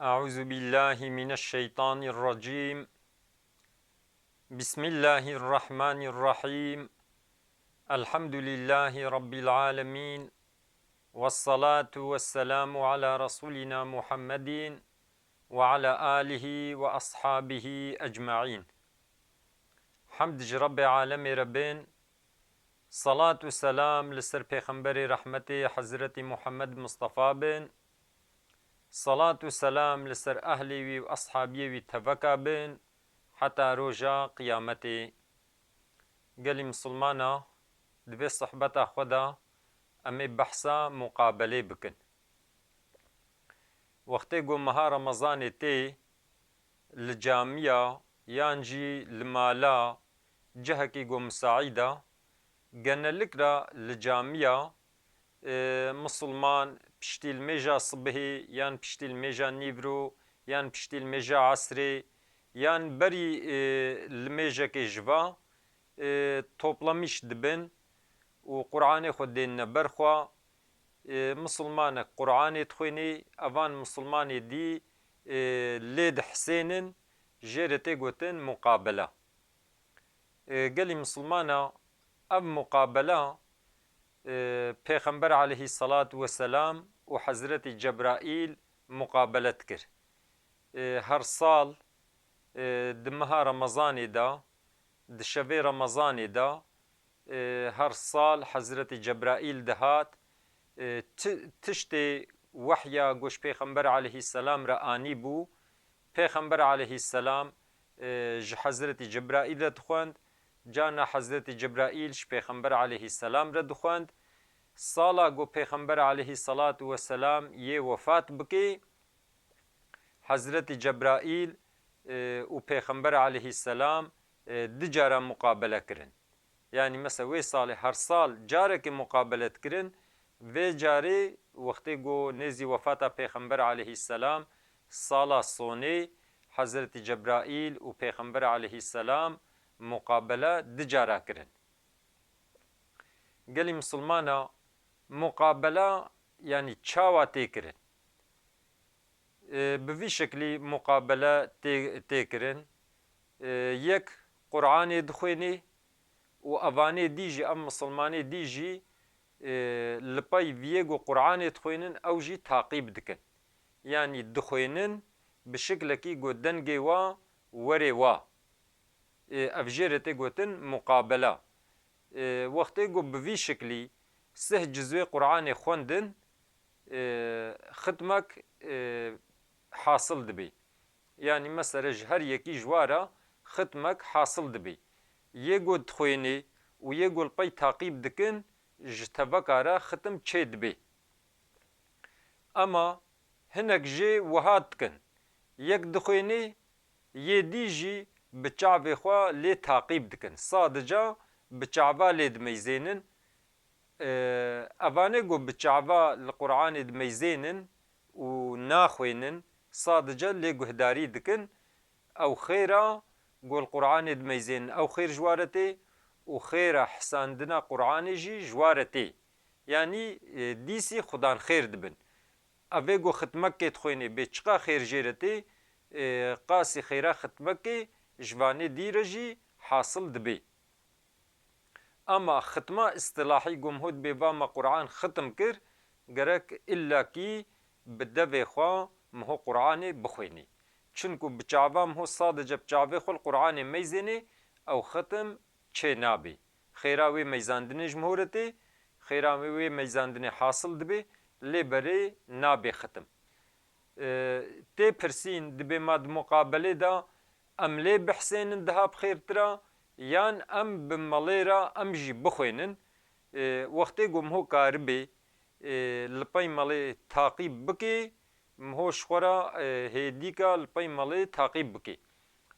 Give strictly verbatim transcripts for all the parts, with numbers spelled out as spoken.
أعوذ بالله من الشيطان الرجيم. بسم الله الرحمن الرحيم. الحمد لله رب العالمين. والصلاة والسلام على رسولنا محمد وعلى آله وأصحابه أجمعين. Hemd ji Rebbê alemê re bin. Salat û selam li ser Pêxemberê rehmetê Hezretî Muhammed Mustafa bin. Salat û selam li ser ehlê wî û eshabiyê wî teveka bin heta roja qiyametê. Gelî misilmana, di vê sohbeta xwe de em ê behsa muqabelê bikin. Wextê ku meha Remezanê tê, li camiya yan jî li mala cihekî ku misaîd e, genelik re li camiya, e, misilman piştî li mêja sibihê yan piştî li mêja nîvro yan piştî li mêja esrê yan berî, e, li mêjekê ji va, e, toplamîş dibin û Qur'anê xwe dênine ber xwe. E, misilmanek Qur'anê dixwênê, evan misilmanê dî, e, lê dihsênin, jê re tê gotin muqabela. E, gelî misilmana ev muqabela, e, Pêxember aleyhissalatu vesselam û Hezretî Cebraîl muqabele dikir. E, her sal, e, di meha Remezanê de, di şevê Remezanê de, e, her sal Hezretî Cebraîl dihat, e, ti-, tiştê wehya ku ji Pêxember aleyhisselam re anîbû, Pêxember aleyhisselam, e, ji Hezretî Cebraîl re dixwend, carna Hezretî Cebraîl ji Pêxember aleyhisselam re dixwend. Sala ku Pêxember aleyhisselatu vesselam yê wefat bikê, Hezretî Cebraîl, e, û Pêxember aleyhisselam, e, du cara muqabele kirin. Yanî mesela wê salê her sal carekê muqabele dikirin, vê carê wextê ku nêzî wefata Pêxember aleyhisselam, sala sonê Hezretî Cebraîl û Pêxember aleyhisselam muqabele du cara kirin. Gelî misilmana, muqabela yanî çawa tê kirin? E, bi vî şeklî muqabele tê, tê kirin. E, yek Qur'anê dixwênê û evanê dî jî, ev misilmanê dî jî, e, li pey viyê ku Qur'anê dixwênin, ew jî taqîb dikin. Yanî dixwênin bi şiklekî ku dengê wa werê wa. E, ev jê re tê gotin muqabela. E, wextê ku bi vî şiklî sih cizwê Qur'anê xwendin, e, xitmek, e, hasil dibê. Yanî mesela ji her yekî ji wa re xitmek hasil dibê. Yê ku dixwênê û yê ku li pey taqîb dikin, ji teveka re xitim çê dibê. Ema hinek jê wiha dikin, yek dixwênê, yê dî jî bi çavê xwe lê taqîb dikin. Sadica bi çava lê dimeyzênin. E, evanê ku bi çava li Qur'anê dimeyzênin û naxwênin, sadica lê guhdarî dikin. Ew xêra ku li Qur'anê dimeyzênin, ew xêr ji wa re tê û xêra hisandina Qur'anê jî ji wa re tê. Yanî, e, dîsî xudan xêr dibin. Evê ku xitmekê dixwênê bê çiqa xêr jê re tê, e, qasî xêra xitmekê ji vanê dî re jî hasil dibê. Ama xitma îstilahî ku miho dibê va me Qur'an xitim kir, gerek illakî bi devê xwe miho Qur'anê bixwênê. Çinku bi çava miho sadece bi çavê xwe li Qur'anê meyzênê, ew xitim çê nabê. Xêra wê meyzandinê ji miho re tê, xêra wê meyzandinê hasil dibê, lê berê nabê xitim. E, tê pirsîn, dibê ma di muqabelê de em lê bihsênin daha bi xêrtir a, yan em bi melê re em jî bixwênin? E, wextê ku miho karibê, e, li pey melê taqîb bikê, miho ji xwe re, e, hêdîka li pey melê taqîb bikê.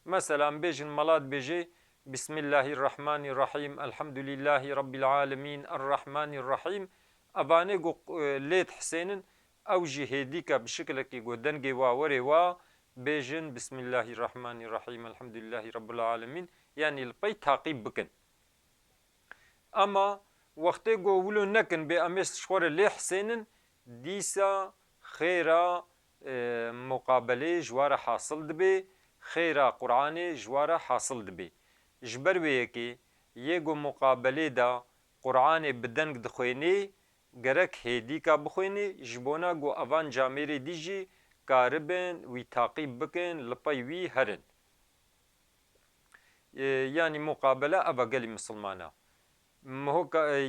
Mesela em bêjin mela dibêje, Bismillahirrahmanirrahîm, Elhamdulîllahî Rabbil Alemîn, Errahmanirrahîm. Evanê ku, e, lê dihsênin, ew jî hêdîka bi şiklekî ku dengê wa werê wa bêjin, Bismillahirrahmanirrahîm, Elhamdulîllahî Rabbil Alemîn. Yanî li pey taqîb bikin. Ema wextê ku wilo nekin bê em ê ji xwe re lê hisênin, dîsa xêra e, muqabelê ji wa re hasil dibe, xêra Qur'anê ji wa re hasil dibe. Ji ber wê yekê yê ku muqabelê de Qur'anê bi deng dixwênê, gerek hêdîka bixwênê, ji bona ku evan camêrê dî jî karibin wî taqîb bikin, li pey wî herin. E, yanî muqabele ev e gelî misilmana. Miho ka, e,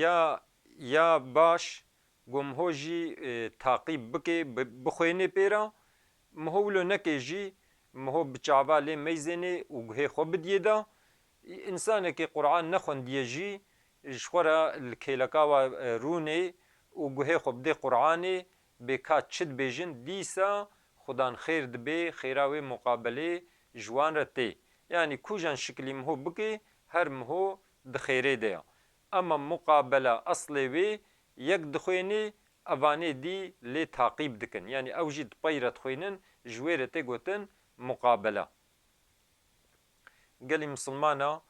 ya, ya baş, ku miho jî, e, taqîb bike, bi, bixwênê pê re, miho wilo neke jî, miho bi çava lê meyzênê û guhê xwe bidiyê de. Însanekî Qur'an nexwendiye jî, ji xwe re li kêleka wa, e, rûnê û guhê xwe bidê Qur'anê, bê ka çi dibêjin, dîsa Xudan xêr dibê, xêra wê muqabelê ji wan re tê. Yanî kujan şiklî miho bikê, her miho di xêrê de ya. Ema muqabela eslê wê yek dixwênê, evanê dî lê taqîb dikin. Yanî ew jî di pey re dixwênin, ji wê re tê gotin muqabela. Gelî misilmana,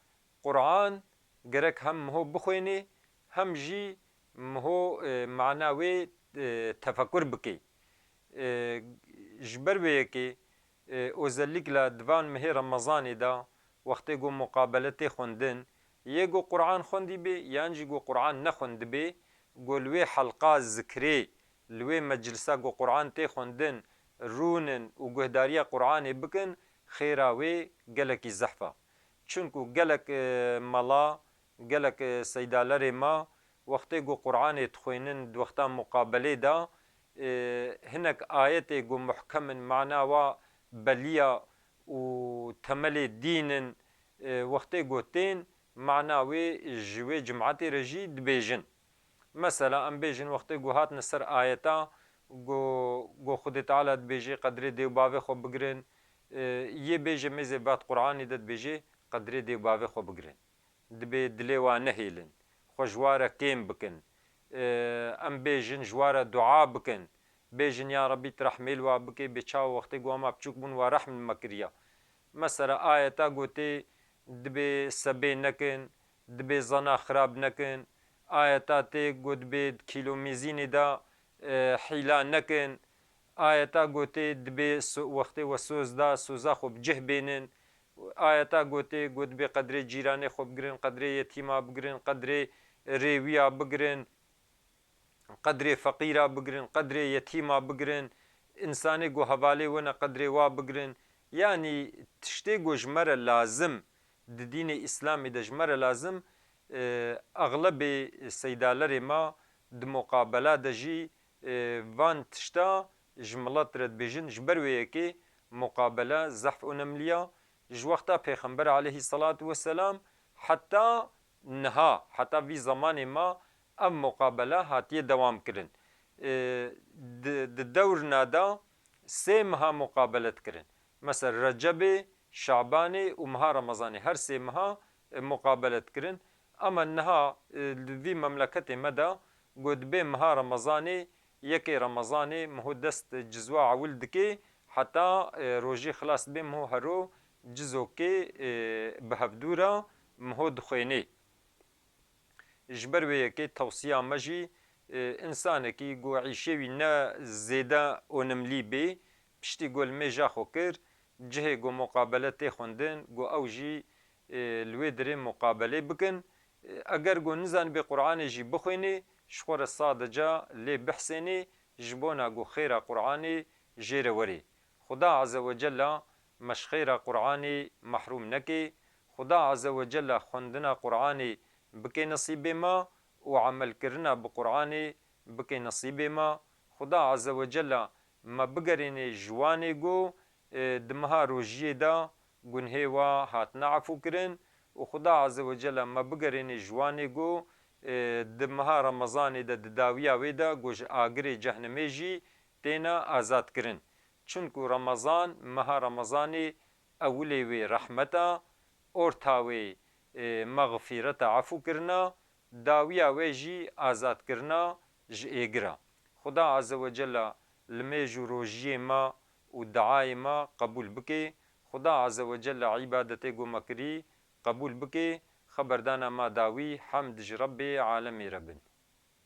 Qur'an gerek hem miho bixwênê, hem jî miho, e, mana wê, e, tefekur bikê. E, ji ber wê yekê, e, özellikle di van mehê Remezanê de, wextê ku muqabele tê xwendin, yê ku Qur'an xwendî bê, yan jî ku Qur'an nexwendibê, ku li wê helqa zikrê, li wê meclisa ku Qur'an tê xwendin, rûnin û guhdariya Qur'anê bikin, xêra wê gelekî zehf e. Çunku gelek, e, mela, gelek, e, seydalerê me, wextê ku Qur'anê dixwênin, di wexta muqabelê de, e, hinek ayetê ku muhkem in, mana wa belî ya û temelê dîn in, e, wextê ku tên, mana wê ji wê cimatê re jî dibêjin. Mesela, em bêjin, wextê ku hatine ser ayeta, ku, ku Xwedê Teala dibêjê, qedrê dê û bavê xwe bigirin, e, yê bêje mêzê bat Qur'anê de dibêjê, qedrê dê û bavê xwe bigirin. Dibê dilê wa nehêlin, xwe ji wa re kêm bikin. E, em bêjin, ji wa re dua bikin. Bêjin, ya Rebî, tu rehmê li wa bikê, bê çawa wextê ku ema biçûk bûn, wa rehm li me kiriya. Mesela, ayeta gotê, dibê sebê nekin, dibê zana xirab nekin. Ayeta tê got dibê di kîlomîzînê de, e, hîla nekin. Ayeta gotê dibê so-, wextê we soz da, soza xwe bi cih bênin. Ayeta gotê got dibê qedrê cîranê xwe bigirin, qedrê yetîma bigirin, qedrê rêwiya bigirin, qedrê feqîra bigirin, qedrê yetîma bigirin, însanê ku hevalê we ne qedrê wa bigirin. Yanî tiştê ku ji me re lazim, di dînê Îslamê de ji me re lazim, e, exlebê seydalerê me di muqabela de jî, e, van tişta ji milet re dibêjin, ji ber wê yekê muqabele zehf önemli ya. Ji wexta Pêxember aleyhisselatu vesselam heta niha, heta vî zemanê me ev muqabele hatiye dewam kirin. E, di, di dewrna de sê meha muqabele dikirin. Mesela Recebê, Şabanê û meha Remezanê, her sê meha, e, muqabele dikirin. Ama niha, e, li vî memleketê me de got dibê meha Remezanê, yekê Remezanê, miho dest cizwa ewil dikê, heta, e, rojî xilas dibe, miho hero cizokê, e, bi hevdû re miho dixwênê. Ji ber wê yekê tewsiya me jî, e, însanekî ku îşê wî ne zêde onemlî bê, piştî ku limêja xwe kir, cihê ku muqabele tê xwendin, ku ew jî, e, li wê dirê muqabelê bikin. E, eger ku nizanibê Qur'anê jî bixwênê, ji xwe re sadeca lê bihsênê, ji bona ku xêra Qur'anê jê re werê. Xuda Azze ve Cella me ji xêra Qur'anê mehrûm neke. Xuda Azze ve Cella xwendina Qur'anê bike nesîbê me û emelkirina bi Qur'anê bike nesîbê me. Xuda Azze ve Cella me bigerêne ji wanê ku, e, di meha rojiyê de gunhê wa hatine efû kirin û Xuda Azze ve Cella me bigerêne ji wanê ku, e, di meha Remezanê de, di dawiya wê de ku ji agirê cehnemê jî têne azad kirin. Çunku Remezan, meha Remezanê ewilê wê rehmet e, orta wê, e, mexfîret e, efû kirina, dawiya wê jî azadkirina ji êgir e. Xuda Azze ve Cella limêj û rojiyê me û duayê me qebûl bike. Xuda Azze ve Cella îbadetê ku me kirî qebûl bike. Xeberdana me dawî, hemd ji Rebbê alemê re bin.